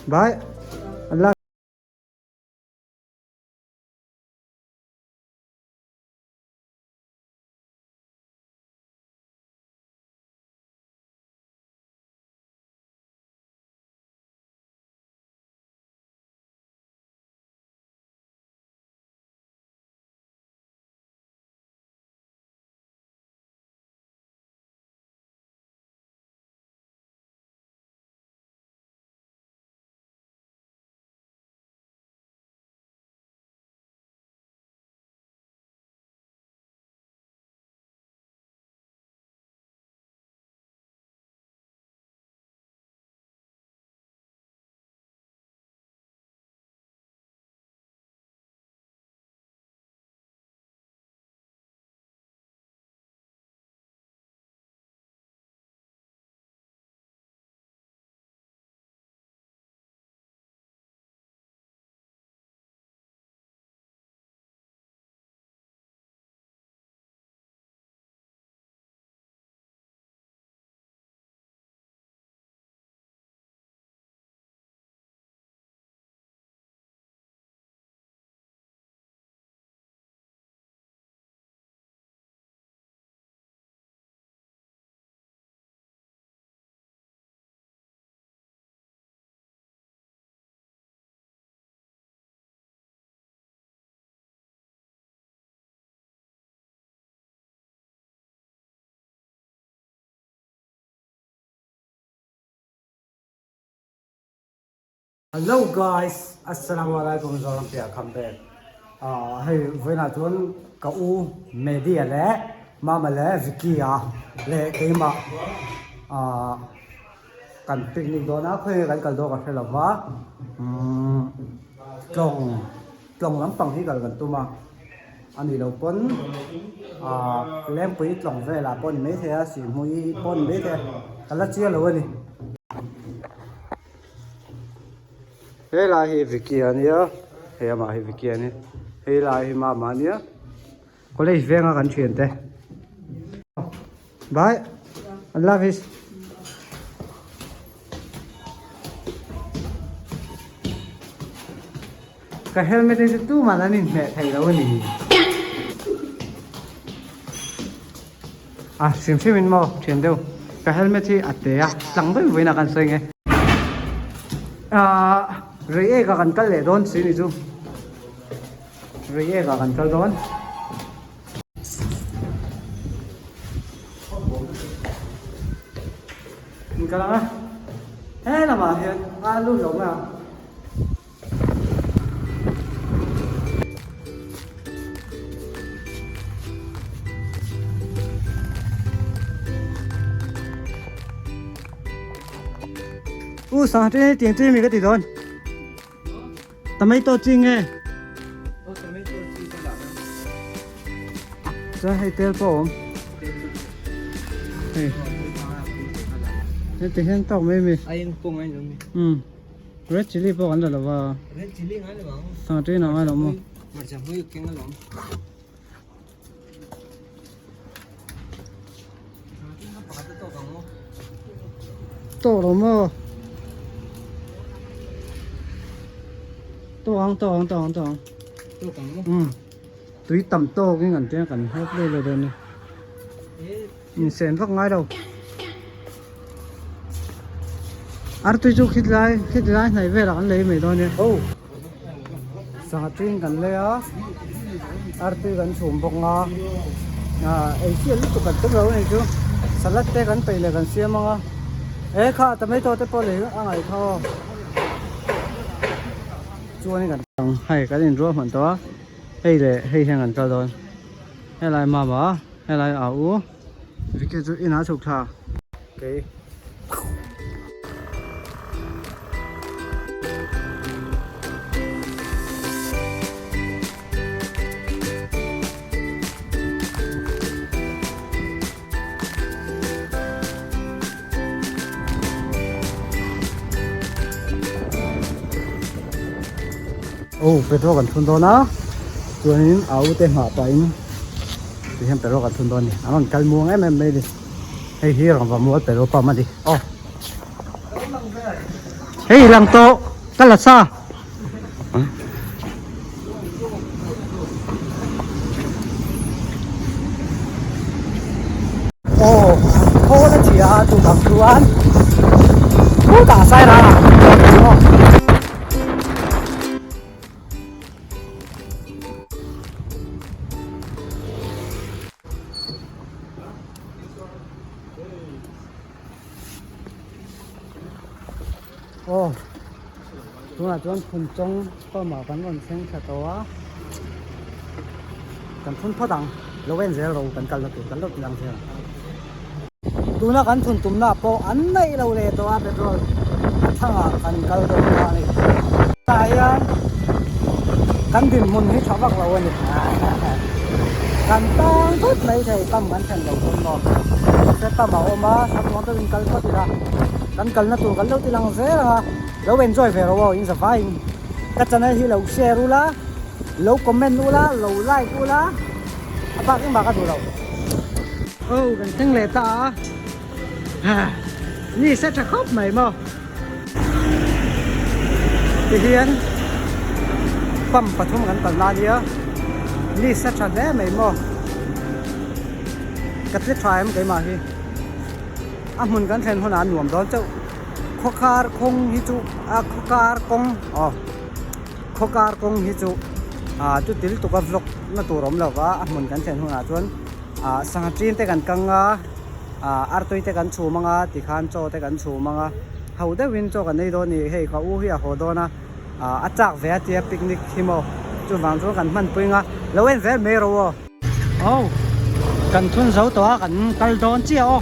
Bye. Allah. Hello guys, Assalamu alaikum Zoram Pia come back. Ah hei vawiinah chuan ka u Media leh Mama leh Vicky a leh keimah ah kan picnic dawn a khawi nge kan kal dawn ka hre lo va umm tlawng tlawng lampang hi kal kan tum a a nih loh pawn ah lengpui tlawng velah pawh a ni maithei a sihhmui pawh a ni maithei a ka la chiang lo a ni. Helai hi Vicky a nia hei amah hi Vicky a ni helai hi Mama a nia college venga kan thiante bye Allah hafiz. Ka helmet hi chu tuman an inhmeh thei lo a ni. A hrim hrim in maw thian deuh ka helmet hi a te a tlang vek vawiin ah kan sawi nge. Ahh Reiek ah kan kal leh dawn si ni chu Reiek ah kan kal dawn. In kal ang a he lamah hian a lut lo mai ang. U sangha te tiang chi mi ka ti dawn tomato chi nge chuan hei tel pawh a awm hei heti hian tawk mai a mi umm. Red chilli pawh kan la lo va. Red chilli ngai lo ang. Sangha ṭin a ngai lo maw? Hmarcha hmui keng alawm. Pakhat a tawk ang maw? Tawk lo maw? Tawk ang, tawk ang, tawk ang, tawk ang. Tawk ang maw? Um. Tui tam tawk in kan tia kan hawp leh leh dawn a ni. Insen vak ngai lo. Artui chu khitlai khitlai hnaih velah kan lei mai dawn nia. Oh sangha ṭing kan lei a artui kan chhum bawk nga ah ei chiah lutuk kan tum lo a ni chu salad te kan peih leh kan siam ang a e kha tomato te pawh lei a ngaih kha aw chuanin kan hei kan inruah hman tawh a hei leh hei hian kan kal dawn helai mama. Helai a u Vicky chu inah a chhuk thla kei. Aw petrol kan thun dawn a chuanin a u te hmah pahin ti hian petrol kan thun dawn a ni an rawn kal muang em em mai a ni hei hi rangva mual petrol pump a ni aw hei lang tawh. Ka la sa. Aw khawl a thi a chu bang chuan khutah sai rang ah aw. Aw tunah chuan phunchawng pump ah kan rawn thleng thla tawh a kan phun phawt ang lo en zel ro kan kalna tur kan lo ti ang zel tuna kan thun tumna pawh an neih lo leh tawh a petrol a thangah kan kal dawn ta a ni tah hian kan dinhmun hi tha vak lo a ni kan tang thut mai thei pump kan thlen lo dawn maw se pump a awm a sachuang deuhin kal phawt ila. Kan kalna tur kan lo ti lang zel ang a, lo enjoy ve rawh aw in za vaiin. Ka channel hi lo share ula, lo comment ula, lo like ula, a bak engmah ka duh lo. Aw kan thleng leh ta a, ha ni se tha khawp mai maw. Tihian pump pathum kan kalna ania, ni se tha hle mai maw. Ka tle tha em keimah hi. A hmun kan thlen hunah a nuam dawn chauh. Khawkar kawng hi chu a khawkar kawng aw khawkar kawng hi chu ah chu til tuk a vlog na tur awm lo va a hmun kan thlen hunah chuan ah sangha chin te kan kang a ah artui te kan chhum ang a tikhan chaw te kan chhum ang a ho deuhin chaw kan ei dawn a ni hei ka u hi a haw dawn a ah a chak ve a tia picnic hi maw chuvang chuan kan hmanpui ang a lo en zel mai rawh aw. Aw kan thun zo tawh a kan kal dawn chiah aw.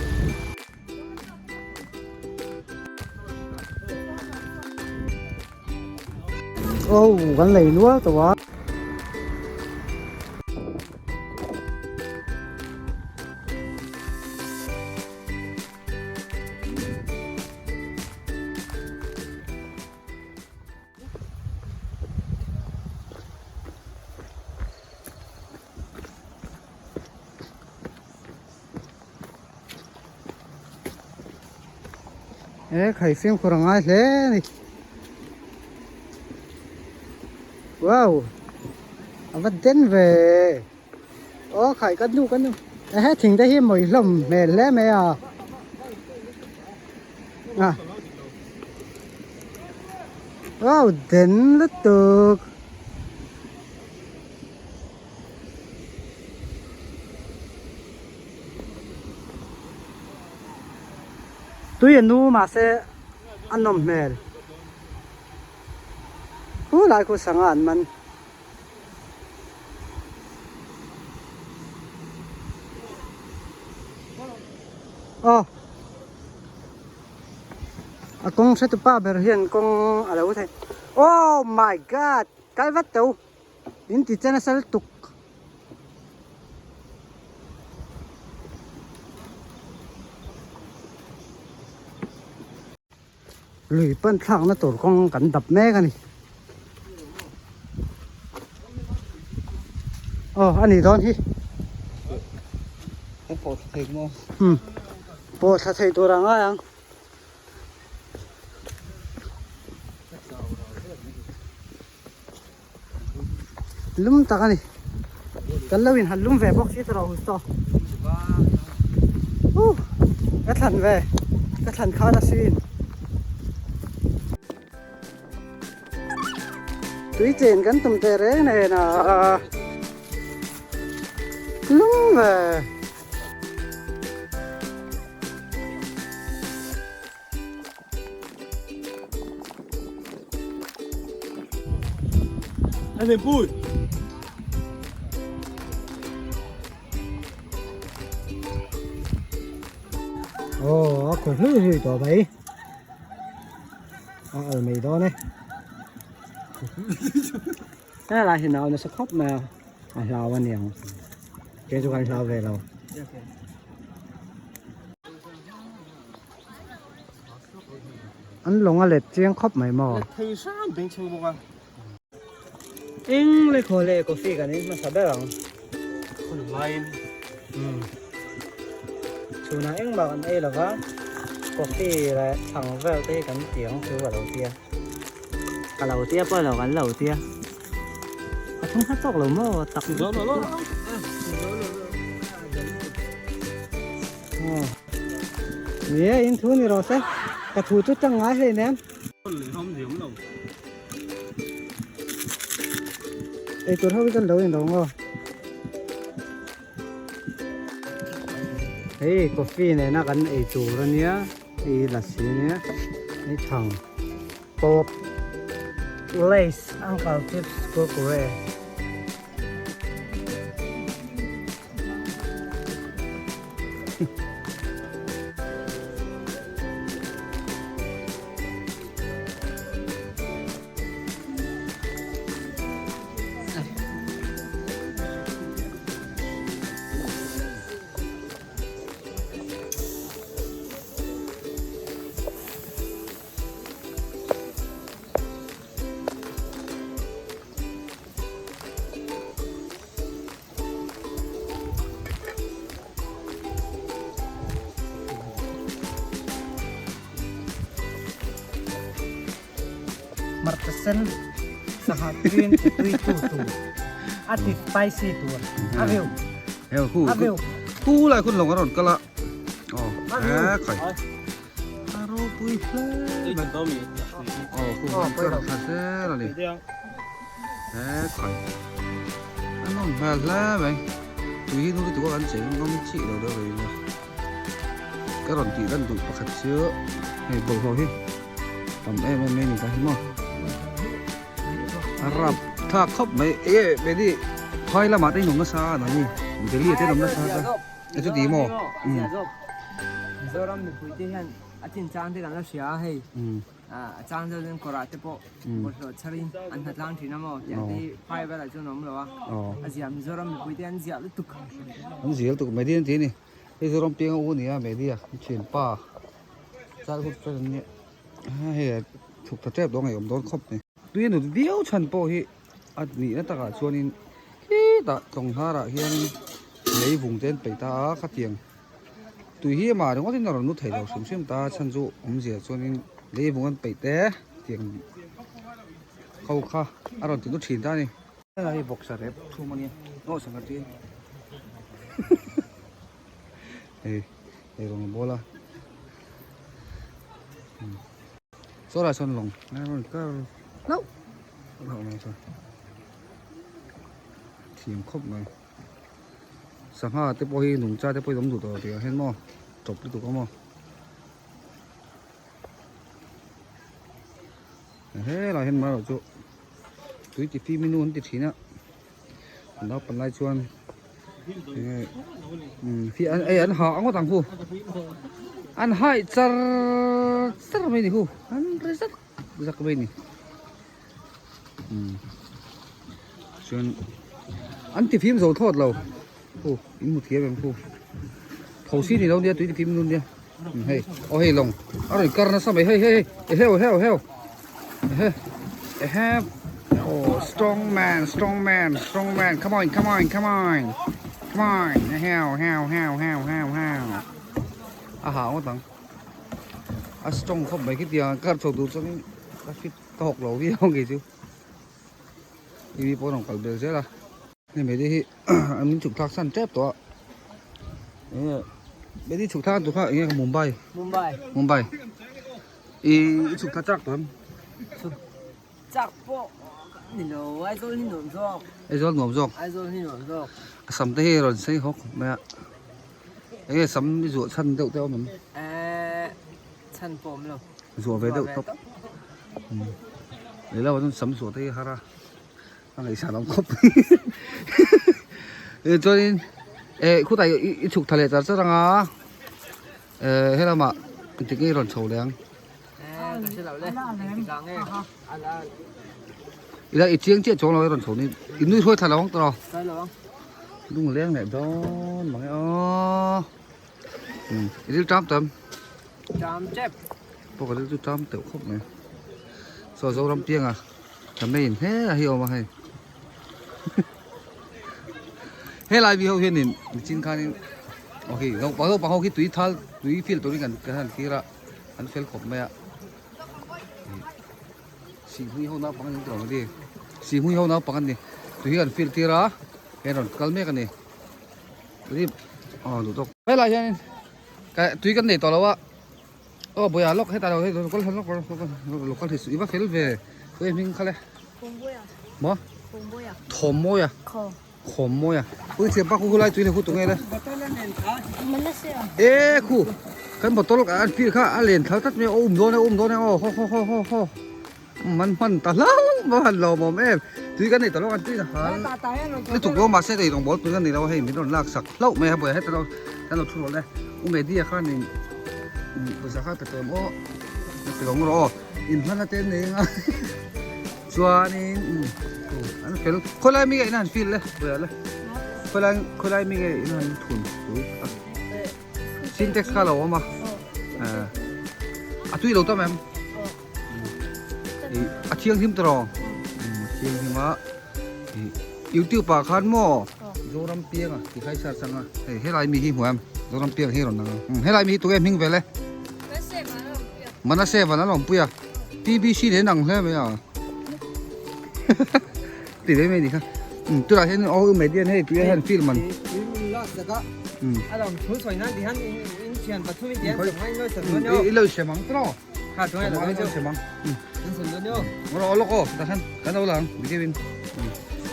Aw kan lei nual tawh a. He khai fimkhur a ngai hle a ni wow a va den ve aw khai ka nu ka nu ehe thing te hi mawi hlawm hmel hle mai a a wow den lutuk. Tui a nu mahse a nawm hmel khu lai khu sangha an man. Aw a kawng hretu pa ber hian kawng a lo thei oh my god kal vat teh u. In ti che nasa lutuk. Lui pan thlakna tur kawng kan dap mek a ni. Aw a nih dawn hi. Kan pawh thla thei maw? Um pawh thla thei tur a ngai ang. Lum tak a ni kan lo inhan lum ve bawk si tawh saw uh ka thlan ve ka thlan khan a sin tui chen kan tum teh reng nen a lum ve. Aw a khaw hlui hlui tawh mai a al mai dawn e helai hi nau nasa khawp mai a a hlau a niang kei chu kan hlau ve lo. An lawng a let chiang khawp mai maw? Let thei hram beng chhung bawk a. Eng le khaw le coffee kan in hmasa ber ang. Hun laiin. Umm. Chhunah engmah kan ei lova coffee leh chhang vel te hi kan ti ang chu a lo tia. Ka lo tia pawh lo kan lo tia. Ka thung hla tawk lo maw tak. Ni e in thu ni rawh se. Ka thu chu tang ngai hlei nem. Eitur ho hi kan lo in lo ngaw. Hei coffee nena kan ei tur ania hei lassi ania hei chhang pop lays uncle chips kurkure. Hmarcha sen sangha tuiin ti tui tu tur a ti spicy tur a veu a veu khu lai khun lawng a rawn kal a aw he khai a ropui hle mai aw khu an kar thla zel a ni he khai a nawm hmel hle mai tui hi nute tuk a kan cheng ngam chih lo deuh reng a ka rawn tih lan duh pakhat chu hei bawlhhlawh hi. Tam em em mai ni ta hi maw. A rap thlak khawp mai e meni phai lamah te in awm nasa a nang ni Delhi ah te in awm nasa ta e chuti maw um Mizoram mipui te hian a chin chang te kan la hria a hei a chang deuh chuan kawrah te pawh bawlhhlawh chharin an hna tlang thin a maw tiang te hi phai velah chuan a awm lo a a zia Mizoram mipui te an ziah lutuk an ziah lutuk Medi an ti a ni hei Zoram pianga u a ni a Medi a thianpa. Childhood friend an nia hei a thuk tha tep dawn ngeiawm dawn khawp mai. Tui a nut viau chhan pawh hi a nihna takah chuanin khitah tlawng hnarah hianin lei vung te an peih ta a khatiang tui hi amah ringawtin a rawn nu thei lo hrim hrim ta a chhan chu awmzia chuanin lei vung an peih te tiang ho kha a rawn ti nu thin ta a ni. Hei vawksa rep thum a nia aw sangha tui a ni hei. Hei rawng a bawl a saw lai sawn lawng a rawn kar hlauh hlauh mai chuan thiam khawp mai sangha te pawh hi nungcha te pawh hi awm duh tawh tih ah hian maw tawp lutuk a maw helai hian marawh chu tui ti fim in nu an ti thin a. Naupang lai chuan enge ei an ha ngawt ang hu an hai char char mai ni hu an ri zak zak mai ni chuan an ti fim zo thawt lo hu in hmu thiam em hu tho si ni lo nia tui ti fim nun nia hei aw hei lawng a rawn kar nasa mai hei hei hei heu heu heu. Oh, strong man, strong man, strong man. Come on, come on, come on. Come on. Heo, heo, heo, heo, heo, heo. A hau ngawt ang. A strong khawp mai khitiang kar chho tur chuan ka fit tawk lo viau ang kei chu. Tv pawh rawn kal bel zel a. Hei mei te hi an min chhuk thlak san tep tawh a. Enge mei te chhuk thlak tur kha enge Mumbai. Mumbai. Mumbai. I i chhuk thlak chak tawh em? Chhuk chak pawh ni lo Aizawl hi nuam zawk. Aizawl nuam zawk. Aizawl hi nuam zawk. A sam te hi rawn sei hawk mai a. Enge sam i zuah chhan deuh te awm em? Eee chhan pawh awm lo. Zuah ve deuh tawp. Lehlamah chuan sam zuah te hi a har a. A ngaihsan awm khawp mai. Chuanin eh khutah i chhuk tha leh char char ang a. Eh helamah engtik nge i rawn chho leh ang? Eh ka hre lo le engtik ah nge a la Ila i chiang chiah chuang lo i rawn chho ni i nui hruai thla lo ang tawh. Hruai lo ang. Lung leng leh dawn mang e aw. I ril ṭam tam? Ṭam ṭep. Pawh ka ril chu ṭam teuh khawp mai. Saw Zoram pianga ka main he a hi awm a hei. Helai mi ho hianin nichin khanin aw khi naupang naupang ho khi tui thal tui fill turin kan kan han thlir a an fel khawp mai a. Sihhmui ho naupang an ni tawh ang a ni. Sihhmui ho naupang an ni. Tui hi an fill tir a, hei an rawn kal mek a ni. Tui aw duh tawk. Helai hianin tui kan nei tawh lo a. Aw buaia lawk hetah lo hei lo kal lawk lo kal hi i va fel ve tui hming kha le. Khawmbuaia. Maw? Khawmbuaia. Thawmmawia. Khaw. Khawmmawia. Ui thiam pa khu khu lai tui le khu tu nge le. E khu kan bottle an fil kha a len thal tlat mai a um dawn e um dawn e aw ho ho ho ho ho man hman ta hlau ma han lo mawm em tui kan nei ta lawk an tui na hal ni tuk lo mahse ei rawng bawl tui kan nei lo a hei min rawn lak sak hlauh mai a buai heta lo kan lo thu rawh le u media khan in pawisa kha pe tawh em aw pe lo rawh aw in hman ate nei anga chuanin an fel khawilai mi nge in han feel le buai le khawilai khawilai mi nge in han thun tui sintex kha lo awm a a tui lo tam em a thianghlim tawh a thianghlim a youtube ah khan maw zoram pianga ti khai char chang a hei helai mi hi hmu em zoram pianga hi rawn lang ang helai mi hi tunge hming vel e manase van a lawm pui a tbc nen ang hle mai a ti ve mai ni kha tunah hian aw u median hei tuiah hian film an i lo sem ang tawh Kha tungai lo lo sem ang ro lok aw tah khan kan lo lang video in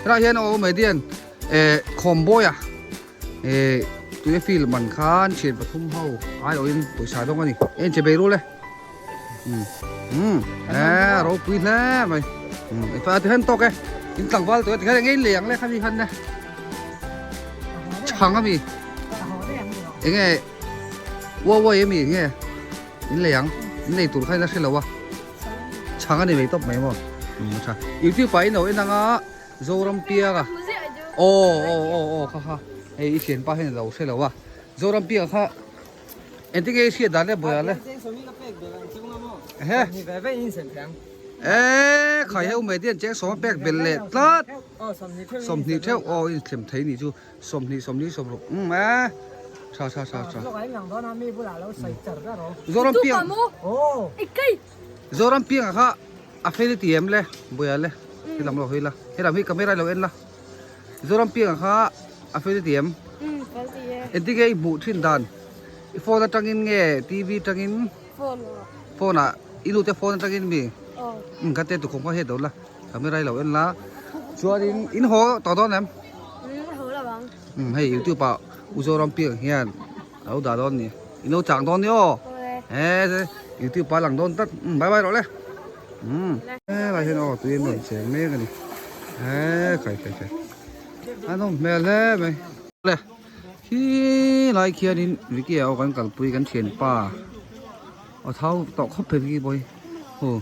tunah hian aw u median eh khawmbawi a eh tuia film an khan thian pathum ho aiawhin pawisa dawng a ni en che bei rul e. Um eh ropui hle mai um i fa ti han tawk e in tlangval tawh e tikhian enge in lei ang le khami khan le chhang ami enge uai uai ami enge in lei ang in lei tur kha in la hre lo a chhang ani mai tawp mai maw um a tha youtube ah in lo en anga zoram pianga aw aw aw aw kha kha hei i thianpa hian a lo hre lo a zoram pianga kha Engtin nge i hriat dan le buai le? Ehe. Eee khai heu mai te an cheng sawm a pek belh leh tlat. 20 theuh aw in thlem thei ni chu 20 20 sawm um e tha tha tha tha. Zoram piang Zoram piang kha a fel i ti em le buai le helam lo hawi la helam hi camera lo en la. Zoram piang kha a fel i ti em? Umm fel ti e. Engtin nge i hmuh thin dan? I phone atangin nge TV atangin? Phone ah. Phone ah i nu te phone atangin mi? Aw. Umm kha te tukhawm kha hriat lo la camera i lo en la chuanin in haw tawh dawn em? Umm haw lo ang. Umm hei youtube ah u Zoram piang hian a lo dah dawn ni. In lo chang dawn ni aw. Aw e. E youtube ah a lang dawn tlat umm bye bye rawh le. Umm helai hian aw tui an rawn cheng mek a ni he khai khai khai a nawm hmel hle mai le khi lai khianin Vicky ah aw kan kalpui kan thianpa aw thau tawh khawp phei Vicky pawh hi aw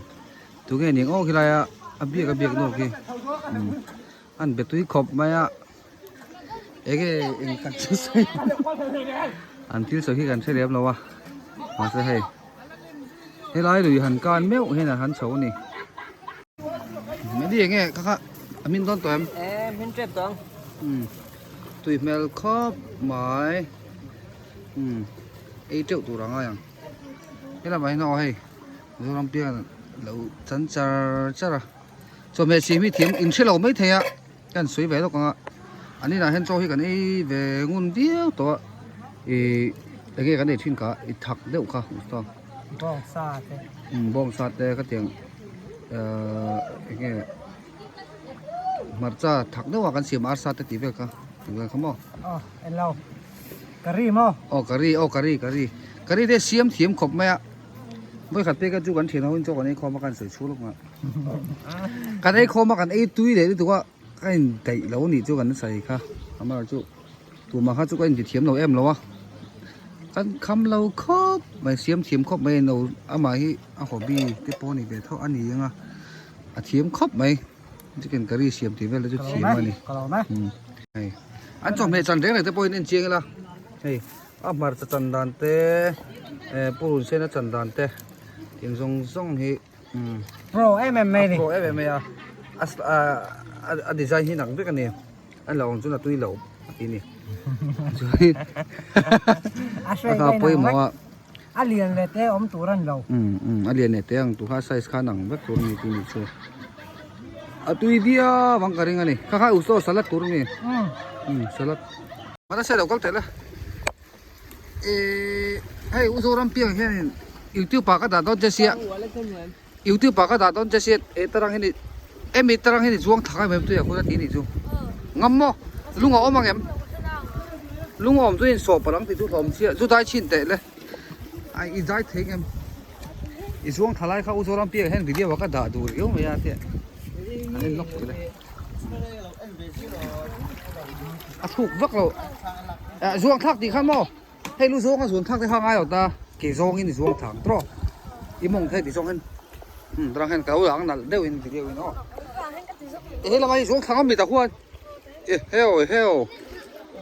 tunge ning aw khilai a a biak a biak nawk hi umm an be tui khawp mai a enge eng tak chu sawi an thil sawi hi kan hre lem lo a mahse hei. Helai lui han kan meuh hian an han chho a ni. Medi enge kha kha a min dawn tawh em? E min tep tawh ang. Um tui hmel khawp mai. Um ei teuh tur a ngai ang. Helamah hian aw hei Mizoram piang lo chan char char a. Chawhmeh siam hi thiam in hre lo mai thei a kan sawi ve lawk ang a. An inah hian chaw hi kan ei ve ngun viau tawh a ih enge kan ei thin kha i thak deuh kha usta bawng sa te um bawng sa te ka tiang ahh enge hmarcha thak deuh a kan siam arsa te tih vel kha tih vel kha maw aw en lo curry maw aw curry aw curry curry curry te siam thiam khawp mai a vawikhat pek a chu kan thian ho in chaw kan ei khawm a kan sawi chhung lawk a kan ei khawm a kan ei tui leh lutuk a. Ka in daih lo nih chu kan sawi kha amar chu tumah kha chu ka inti thiam lo em lo a kan kham lo khawp mai siam thiam khawp mai no amah hi a hobby te pawh a ni ve tho a ni ang a a thiam khawp mai chicken curry siam tih vel te chu thiam a ni hei an chawhmeh chan reng reng te pawh in en chiang ila hei a hmarcha chan dan te eh purun sen a chan dan te eng zawng zawng hi. Pro em em mai ni. Pro em em mai a. A a design hi nak vek a ni. A lo ang chuan a tui lo a ti ni. Chuan A hruai a pawimawh a. A lian leh te awm tur a ni lo. Um um a lian leh te ang tur kha size khan ang vek tur a ni tih ni chu. A tui viau ang ka ring a ni. Kha kha usaw salad tur a ni. Um salad. Mana se lo kal teh le. Eh hei u Zoram piang hianin youtube ah ka dah dawn che sia. Youtube ah ka dah dawn che sia eh tarang hian emi tarang hian i chuang thak em em tui ah khuan a ti nih chu. Ngam maw? Lung a awm ang em? Lung a awm chu in sawh palh ang tih chu hlawm chiah zu dai chhin teh le. Ai i zai thei em? I chuang tha lai kha u Zoram piang hian video ah ka dah duh riau mai a tia. An en lawk teh le. A thluk vak lo. Zuang thlak tih khan maw? Hei lu zawng a zuan thlak te kha ngai lo ta ke zawng in i zuang thang tawh i mawng thei ti zawng hian um tarang hian ka lo lang nalh deuh in video in aw e he lamah hi zuang thlang a mi tak huan e heo e heo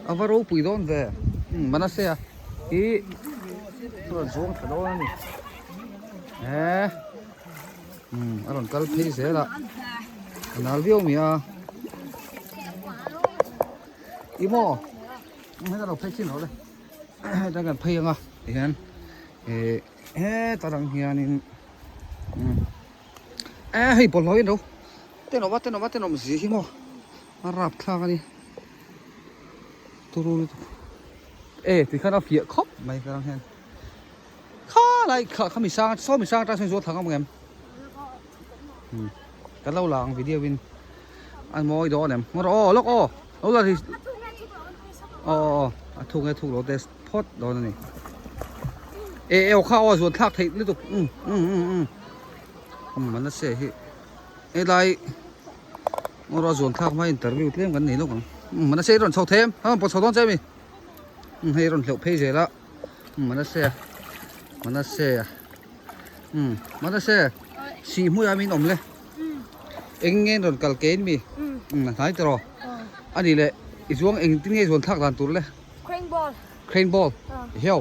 a va ropui dawn ve um Manasea hi a rawn zuang thla dawn a ni e um a rawn kal phei zel a a nal viau mai a i maw. Heta lo phei chin lo le heta kan phei anga tihian eh heta dang hianin eh hei bawlhhlawh hi an lo tenawm a tenawm a tenawm zia hi maw a rapthlak a ni turu lutuk eh tikhan a fiah khawp mai ka rang hian khalai kha khami sang saw mi sang atang sawn zual thang ang em kan lo la ang video in an mawi dawn em ngaw rawh aw lawk aw lo la ri aw aw a thuk nge thuk lo test phawt dawn a ni e e aw kha aw zuan thlak theih lutuk um um um um um an se hi helai ngaw rawh zuan thlak hma interview tlem kan nei lawk ang um an se i rawn chho thei em a rawn pawt chho dawn che mi um hei rawn hleuh phei zel a um an se an se um an se sih hmuiah min awm le. Eng nge rawn kal ke in mi? A hnai tawh. A nih leh i chuang eng tin nge zuan thlak dan tur le? Crane ball. Crane ball. Heo.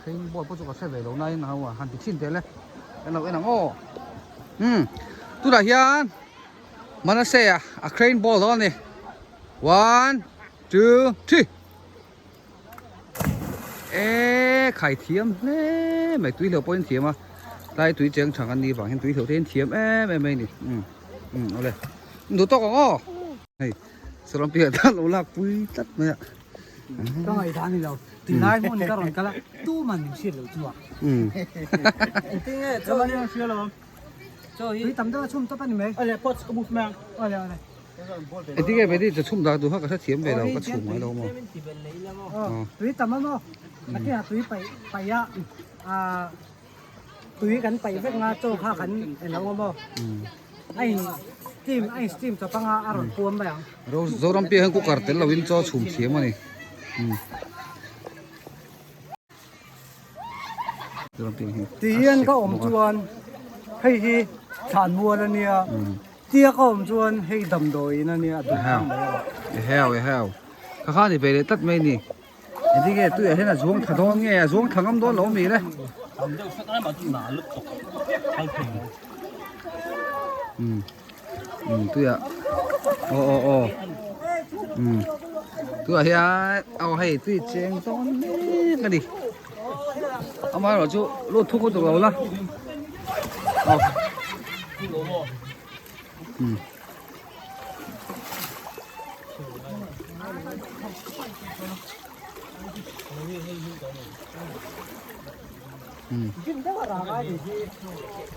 Crane ball pawh chu ka hre ve lo nain a han ti thin teh le. En lo en ang aw. Hmm. Tunah hian Manasea a crane ball dawn a ni. One, two, three. E khai thiam hle mai tui hleuh pawhin thiam a tlai tui cheng thang an nih vang hian tui hleuh te hian thiam em em mai a ni um um awle duh tawk ang aw hei saram piah tan lo lak pui tlat mai a ka ngaihdan a ni lo tilai hmun ka rawn kal a tuman min hriat lo chu a um Engtinge chaw hi hria lo chaw hi tui tam deuh a chhum tawp a ni mai awle pots ka move mai ang awle awle Engtinge ve ni chhum dak duh kha ka hrethiam ve lo ka chhum ngai lo maw. Tui tam a maw a tia tui paih paih a ah tui kan paih vek nga chaw kha kan en lo maw a in steam a in steam chawp anga a rawn puam mai ang. Zoram piah hian cooker tel lo in chaw chhum thiam a ni. Tihian ka awm chuan hei hi thlan mual a nia tia ka awm chuan hei damdawiin a nia a duh khawp mai a. Eheu eheu kha kha ni ve leh tlat mai ni engtin nge tuiah hian a zuang thla dawn nge a zuang thla ngam dawn lo mi le um um tuiah aw aw aw um tuiah hian aw hei tui cheng dawn mek a ni amaherawh chu lut thuk lutuk lo la aw um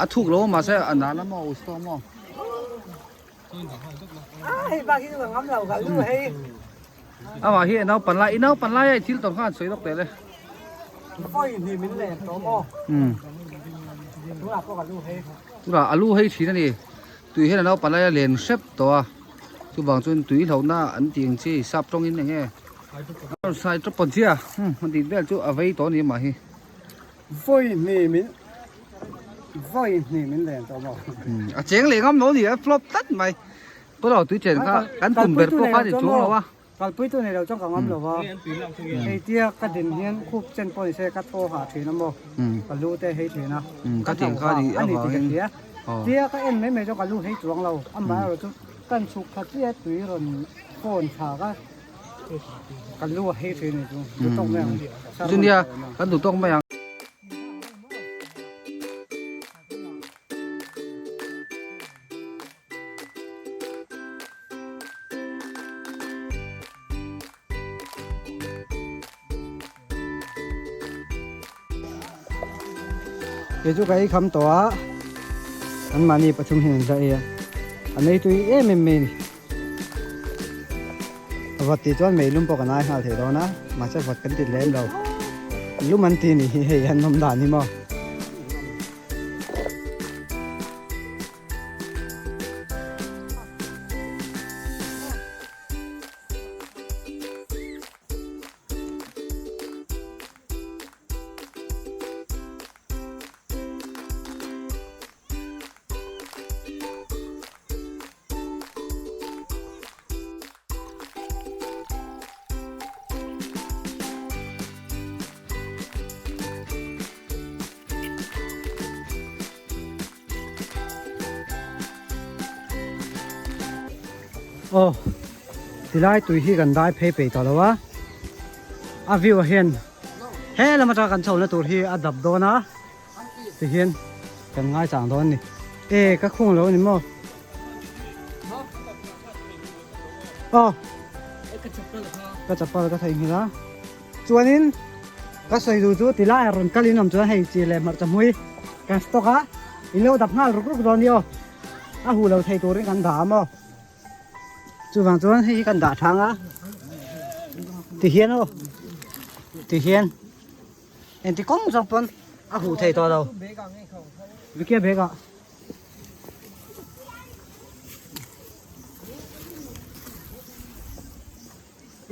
A thuk lo mahse a nan a maw us tawh maw. Amah hi naupan lai i naupan lai a i thil tawh khan sawi lawk teh le. Tunah a lu hei thin a ni tui hian a naupan lai a len hrep tawh a chuvang chuan tui hlauhna an tih ang chi sap tawngin eng nge. Sai tawp pawn chiah a tih vel chu a vei tawh a ni mah hi. Vawi hnih min vawi hnih min len tawh maw. A cheng leh ngam lo ni a flop tlat mai. Pawh tui chen kha kan tum ber pawh kha ni chuang lo a. Kalpui tu nei lo chuan ka ngam lo va. Hei tia ka din hian khup chen pawh ni se ka thaw hah thin a maw. Ka lu te hei thin a. Ka tiang kha ni a ni tih ka hria. Tia ka en mai mai chuan ka lu hei chuang lo. Amaherawhchu chu kan chhuk kha chiah tui rawn phone thlak a. Kan lu a hei thin ni chu duh tawk mai ang. Chu nia kan duh tawk mai ang. Kei chu ka ei kham tawh a, an mahni pathum hian an la ei a, an ei tui em em mai a ni. Vawt tih chuan mei lum pawh kan ai nghal thei dawn a, mahse vawt kan ti lem lo. Lum an ti ni hi hei an awm dan hi maw. Aw tilai tui hi kan dai phei peih tawh lo a a view ah hian he lam atanga kan chho na tur hi a dap dawn a tihian kan ngaichang dawn a ni e ka khung lo a ni maw aw ka chapal ka theihnghilh a chuanin ka sawi duh chu tilai ah rawn kal in awm chuan hei chi leh hmarcha hmui kan stock a in lo dap nghal ruk ruk dawn ni aw a huh lo thei turin kan dah a maw chuvang chuan hei hi kan dah thang a tihian aw tihian engti kawng zawng pawn a huh thei tawh lo Vikia bag ah.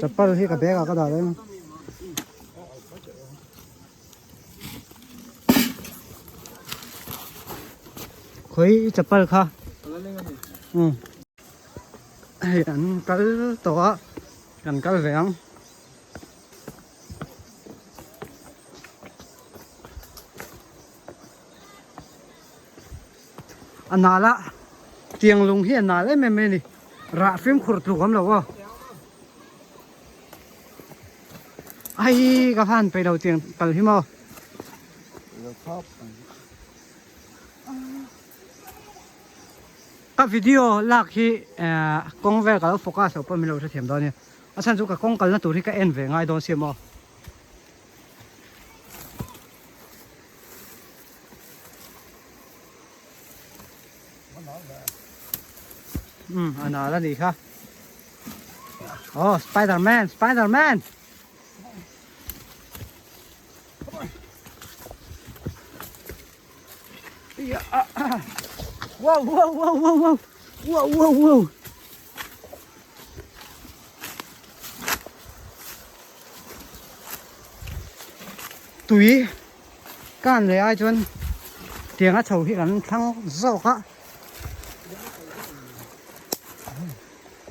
Chapal hi ka bag ah ka dah reng a. Khawi i chapal kha. Um. Hei an kal tawh a kan kal ve ang. A nal a tiang lung hi a nal em em mai a ni rah fimkhur tluk awm lo aw ai ka van peih lo tiang kal hi maw ka video lak hi eh kawng vel ka lo focus loh pawh min lo hrethiam dawn a nia a chhan chu ka kawng kalna tur hi ka en ve ngai dawn sia maw. Um a nal a nih kha oh spider man spider man wow wow wow wow wow wow wow wow Tui kan leh ai chuan tiang a chho hi kan thlang zawk a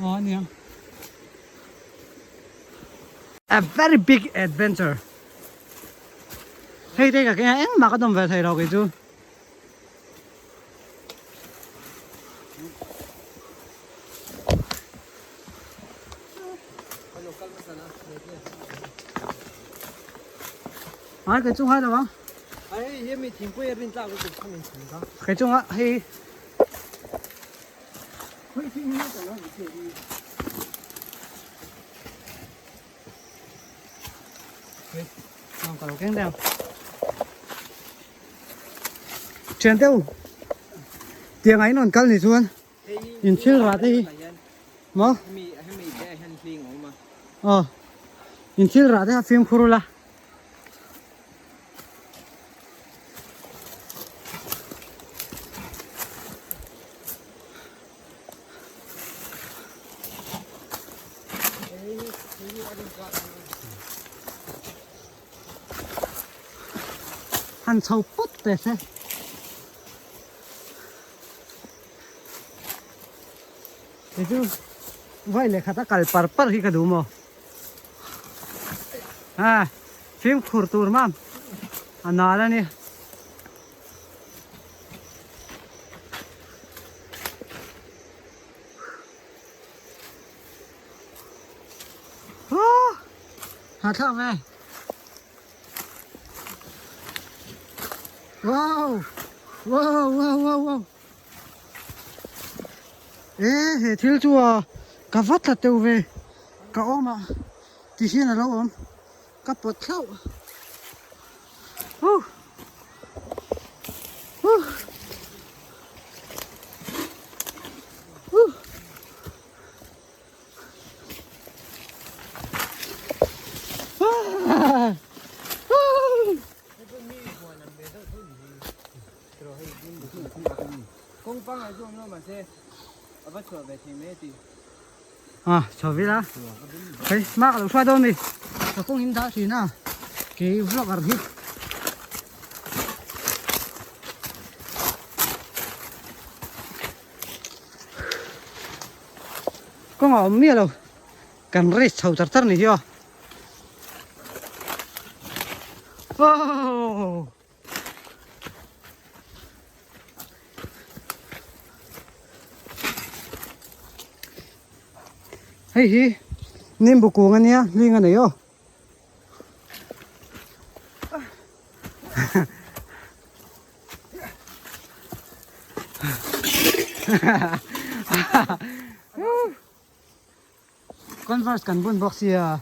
aw ania a very big adventure hei te ka keng a engmah ka dawm ve thei lo kei chu. Ai cái chung hai đâu không? Ai hi mi thing pui rin tlak lu kha min chhung ka. Cái chung á hi. Thian deuh tiang ah in rawn kal ni chuan in thil rah te hi maw aw in thil rah te kha fimkhur ula. Han chho pawt teh se. Kei chu vai leh khat a kal par par hi ka duh maw. Ha fimkhur tur mam a nal a ni. Hah thlak ve. Wow! Wow wow wow wow. E he thil chu a ka va tla teuh ve. Ka awm a ti hian a lo awm. Ka pawt thlauh. Huh. À, chho vila. Hei, ma ka lo hruai dawn ni. Ka kawng in dah thin a. Kei vlogger hi. Kawng a awm miah lo. Kan race chho char char ni hi aw. Oh! Hei hi nimbu kung ania hling a nei aw. Converse kan bun bawk sia.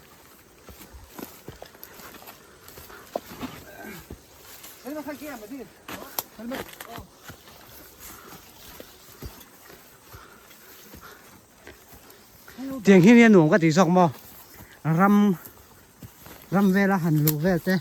Tiang hi nia nuam ka ti zawk maw ram ram vela han luh vel te.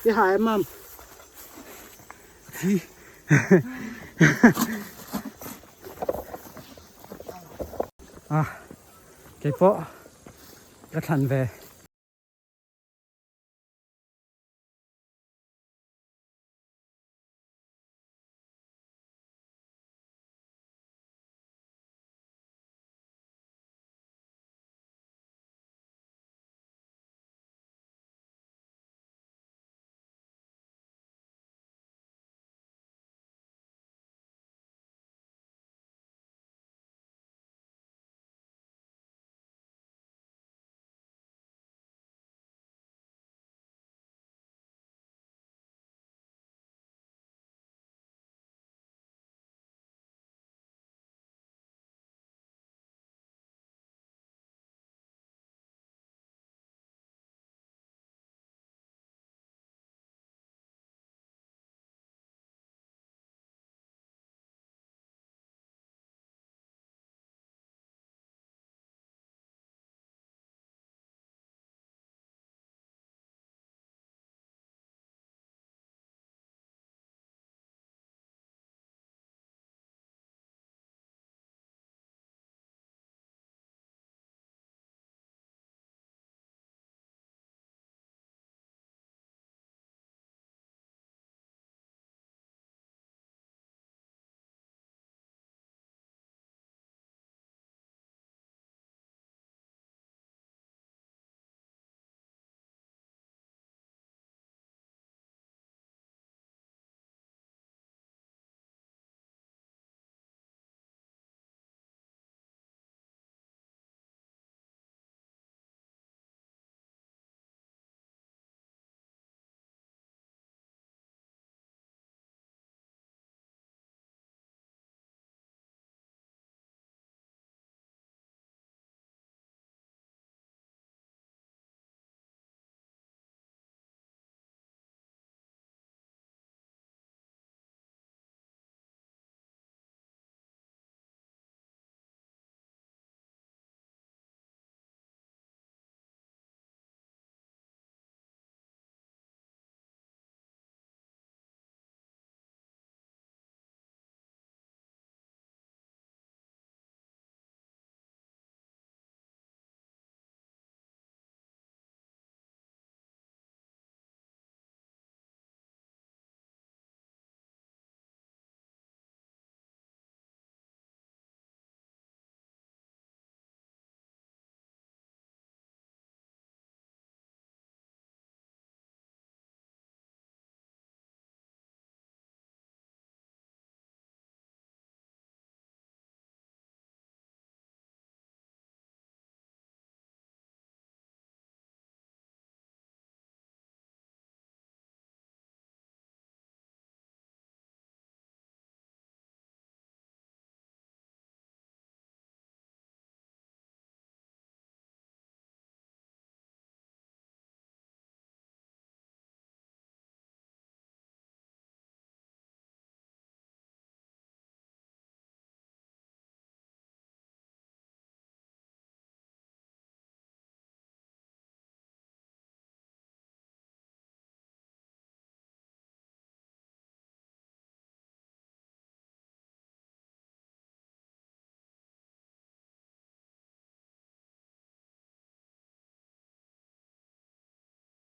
I hai em mam à cái pawh ka thlan ve.